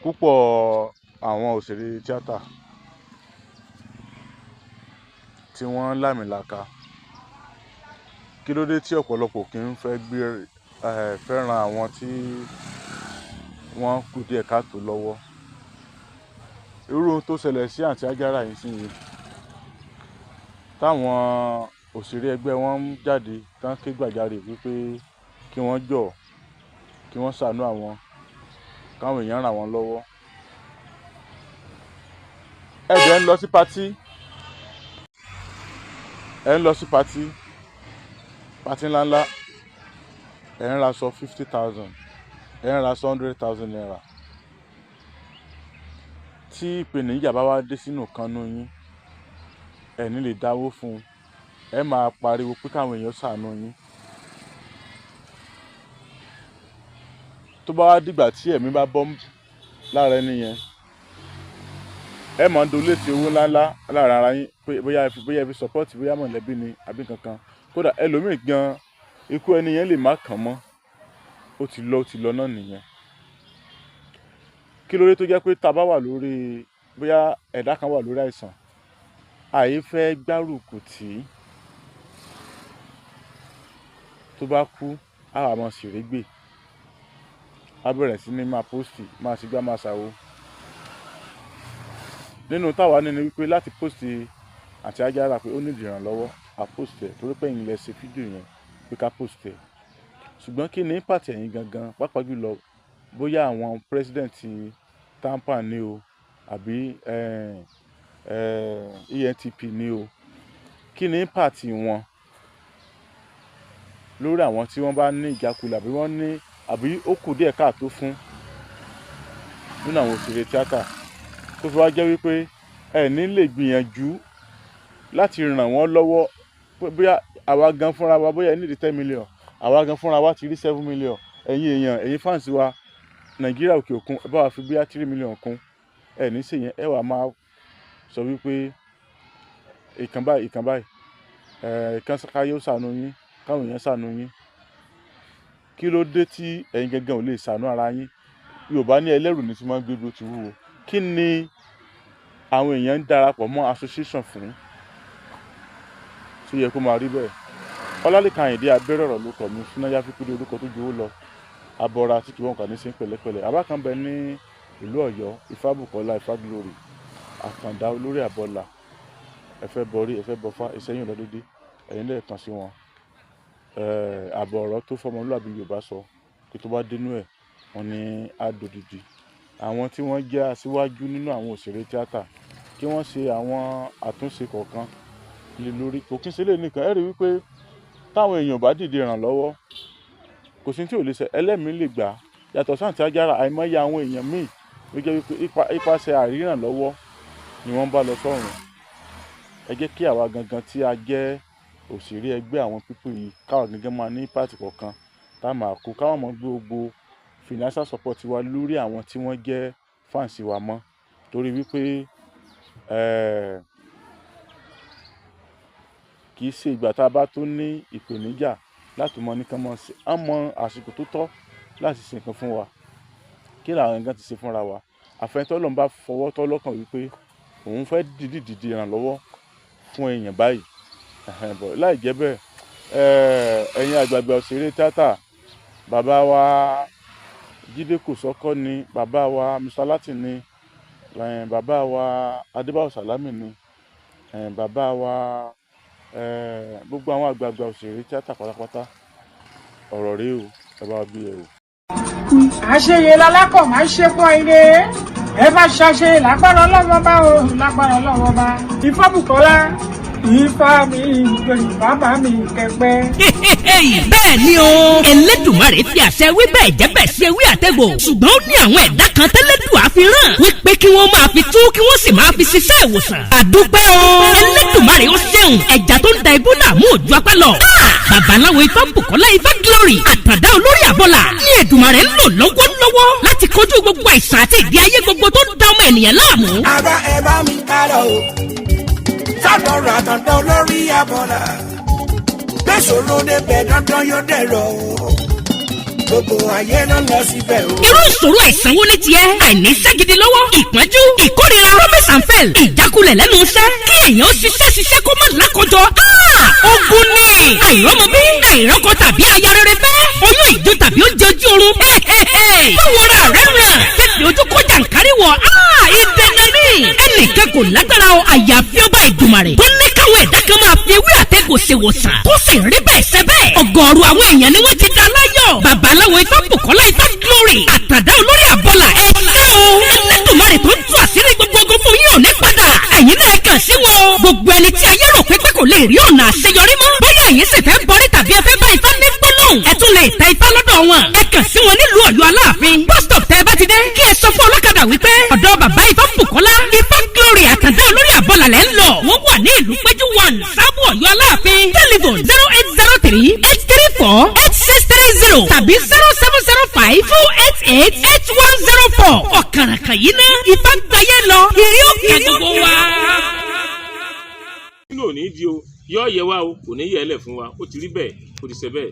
Púpọ̀ àwọn òṣèré tíátà tí wọ́n lámìlaka, kí ló dé tí ọ̀pọ̀lọpọ̀ kì í fẹ́ gbé fẹ́ràn àwọn tí wọ́n kù díẹ̀ káàtó lọ́wọ́? Irú ohun tó ṣẹlẹ̀ sí Àǹtí Ajára yìí sí yìí, táwọn òṣèré ẹgbẹ́ wọn ń jáde tán ké gbàjarè wípé kí wọ́n jọ̀ọ́, kí wọ́n ṣàánú àwọn, káwọn èèyàn ràn wọ́n lọ́wọ́. Ẹ dẹ̀ ń lọ sí party, ẹ ń lọ sí party, party ńláńlá, ẹ ń raṣọ 50,000, ẹ ń raṣọ ₦100,000. Tí ìpèníjà bá wá dé sínú kan nínú yín, ẹ ní lè dáwó fún un, ẹ máa pariwo pé káwọn èèyàn ṣàánú yín. Tó bá wá dìgbà tí ẹ̀mí bá bọ́ lára ẹni yẹn, ẹ máa ń donate owó ńláńlá lára ara yín pé bóyá ẹ fi support, bóyá mọ̀lẹ́bí ni àbí kankan. Kódà ẹlòmíì gan, ikú ẹni yẹn lè má kàn mọ́, ó ti lọ, ó ti lọ náà nìyẹn. Kí ló dé tó jẹ́ pé tá a bá wà lórí, bóyá ẹ̀dá kan wà lórí àìsàn, àì fẹ́ gbárùkù tì í? Tó bá kú, á wà máa ṣèrégbè, á bẹ̀rẹ̀ sí ní máa post, máa ṣe gbá, máa ṣàwo. Nínú táwa ní ni wípé láti post Àǹtí Ajára pé ó nílò ìrànlọ́wọ́, a post ẹ̀ torí pé ẹ̀yin lẹ ṣe fídíò yẹn pé ká post ẹ̀. Ṣùgbọ́n kí ni impact ẹ̀yin gangan, pàápàá jùlọ bóyá àwọn president TAMPAN ni o àbí ENTP ni o, kí ni impact wọn lórí àwọn tí wọ́n bá ní ìjákulẹ̀ àbí wọ́n ní àbí ó kù díẹ̀ káàtó fún nínú àwọn òṣèré tíátà, tó fi wá jẹ́ wípé ẹ ní lè gbìyànjú láti ràn wọ́n lọ́wọ́? Bóyá àwa gan fúnra wa, bóyá ẹ ní 10 million, àwa gan fúnra wa ti rí 7 million. Ẹ̀yin èèyàn, ẹ̀yin fans wa, Nàìjíríà, òkè òkun, ẹ bá wa fi bóyá 3 million kún. Ẹ ní ṣe yẹn, ẹ wà máa sọ wípé ìkan báyìí, ìkan báyìí, ẹ kán káyé ó ṣàánú yín, káwọn èèyàn ṣàánú yín. Kí ló dé tí ẹ̀yin gangan ò lè ṣàánú ara yín? Yorùbá ní ẹlẹ́rù ní tí wọ́n ń gbé bí ó ti wúwo. Kí ni àwọn èèyàn ń darapọ̀ mọ́ association fún tó yẹ kó máa rí bẹ́ẹ̀? Ọlálẹ́kan Àyìndé abẹ́rẹ́ ọ̀rọ̀ ló kọ̀ mí fúnáyà fíkúdé, orúkọ tó ju owó lọ, abọ́ra tí kì í wọ́n kà ní sí pẹ̀lẹ́pẹ̀lẹ́. Àbá kan bẹ ní ìlú Ọ̀yọ́, Ifábùkọ́lá, Ifáglory, Àtàndá olórí àbọ̀là. Ẹ fẹ́ bọrí, ẹ fẹ́ bọfá, ìsẹ́yìn lọ dédé, ẹ̀yin lẹ́ẹ̀kan sí wọn. Àbọ̀ ọ̀rọ̀ tó fọmọlúàbí Yorùbá sọ kí tó bá dénú ẹ̀, wọ́n ní àdòdìdì. Àwọn tí wọ́n jẹ́ aṣíwájú nínú àwọn òṣèré tíátà, kí wọ́n ṣe àwọn àtúnṣe kọ̀ọ̀kan lé lórí. Kò kí n ṣe lè nìkan. Ẹ rí i wípé táwọn èèyàn bá dìde ìrànlọ́wọ́, kò sí tí ò lè ṣe, ẹlẹ́mìí lè gbà. Yàtọ̀ sáǹtí Ajára, àìmọye àwọn èèyàn míì ló jẹ́ wípé ipasẹ̀ àìrìnàlọ́wọ́ ni wọ́n bá lọ sọ́run. Ẹ jẹ́ kí àwa gangan tí a jẹ́ òṣèré ẹgbẹ́ àwọn people yìí, káwa gangan máa ní part kọ̀ọ̀kan tá a máa kó, káwọn mọ̀ gbogbo financial support wa lórí àwọn tí wọ́n jẹ́ fans wa mọ́, torí wípé kì í ṣe ìgbà tá a bá tó ní ìpèníjà láti mọ ní kán mọ̀ ṣe á mọ àsìkò tó tọ́ láti ṣe nǹkan fún wa. Kí làwọn nǹkan ti ṣe fúnra wa? Àfẹnitọ́ Ọlọ́run bá fọwọ́ tọ́ lọ́kàn wípé òun fẹ́ dìídì dìde ìrànlọ́wọ́ fún èèyàn báyìí. Láì jẹ́ bẹ́ẹ̀, ẹ̀yin àgbààgbà òṣèré tíátà, bàbá wa Jídé Kòsọ́kọ́ ni, bàbá wa Mr. Latin ni, bàbá wa Adébáyọ̀ Sàlámì ni, bàbá wa, gbogbo àwọn àgbààgbà òṣèré tíátà pátápátá, ọ̀rọ̀ rèé o, ẹ bá wa gbé yẹ̀wò. Àṣeyẹ lalákọ̀ máa ń ṣe pọ̀ ire. Ẹ bá ṣàṣe lágbára Ọlọ́wọ́ bá o, lágbára Ọlọ́wọ́ bá. Ifábùkọ́lá, Ifá mi ìgbèrú, bàbá mi kẹpẹ. Bẹ́ẹ̀ ni o, Elédùmarè fi àṣẹ wí bẹ́ẹ̀ jẹ́ bẹ́ẹ̀ ṣe wí àtẹ̀gbò, ṣùgbọ́n ó ní àwọn ẹ̀dá kan tẹ́lẹ̀dùá fi ràn wípé kí wọ́n máa fi tú, kí wọ́n sì máa fi ṣiṣẹ́ ìwòsàn. Àdúpẹ́ o, Elédùmarè ó ṣeun. Ẹja tó ń da ibú náà mú òjú apá lọ. Babaláwo Ifábùkọ́lá, Ifá Glory, Àtàndá olórí àbọ̀là ní Èdùmarè ń lò lọ́wọ́lọ́wọ́ láti kojú gbogbo àìsàn àti ìdí ayé gbogbo tó ń da ọmọ ènìyàn láàmú. Ara ẹ bá mi ká lọ o, sádọ̀rọ̀ àtàndá olórí abọ́là gbèsòrò débẹ̀, dandan yóò dẹ̀rọ̀ o. Gbogbo ayé náà lọ síbẹ̀ o. Irú ìṣòro àìsàn wo ni tiẹ̀? Àìníṣẹ́ gidi lọ́wọ́, ìpọ́njú, ìkórira, promise and fail, ìjákulẹ̀ lẹ́nu iṣẹ́, kí èèyàn ó ṣiṣẹ́ ṣiṣẹ́ kó má lákòjọ. Ah! Ogun ni àìrọ́mọbí, àìrọ́kọ tàbí aya rere fẹ́, oyún ìjó tàbí oúnjẹ ojú oorun. Báwo ra rẹ̀ ràn tètè ojú kọjá nkárí wọ̀? Ìdènà ni ẹnìkan kò lágbára o, àyàfi ọba Ìdùmarè tó ní káwọn ẹ̀dá kan máa fi ewé àtẹ̀gùn ṣèwòsàn tó sì rí bẹ́ẹ̀ ṣe bẹ́ẹ̀. Ọ̀gọ̀ọ̀rọ̀ àwọn èèyàn ni wọ́n ti dá láyọ̀. Babaláwo Ifábùkọ́lá Ifá Glory, àtàdá olórí àbọ̀là, ẹ ṣé o. Ẹlẹ́dùnmarè tó ń tú àṣírí gbogbo ogun fún yín ò ní padà. Ẹ̀yin náà kàn sí wọn o. Gbogbo ẹni tí ayé rò pé kò lè rí ọ̀nà àṣeyọrí mọ́, bóyá ẹ̀yin sì fẹ́ bọrí tàbí ẹ fẹ́ bá Ifá ní gbólóhùn, ẹ tún lè tẹ Ifá lọ́dọ̀ wọn. Ẹ kàn sí wọn nílùú Ọ̀yọ́ Aláàfin bus stop. Tẹ́ ẹ bá ti dé, kí ẹ sọ fún ọlọ́kadà wípé ọ̀dọ̀ bàbá Ifábùkọ́lá Ifá Glory, àtàdá olórí àbọ̀là lẹ́ ń lọ. Wọ́n wà ní ìlú Péjú 1, Sábò, Ọ̀yọ́ Aláàfin. Telephone 08038348630 tàbí 07052888104. Ọ̀kàràkàn yìí ná Ifá gbáyé lọ, ìrí òkè gbogbo wa. Nínú òní di o, yọ yẹ wa o, kò ní yẹ ẹ lẹ fún wa. Ó ti rí bẹ́ẹ̀, ó ti ṣe bẹ́ẹ̀.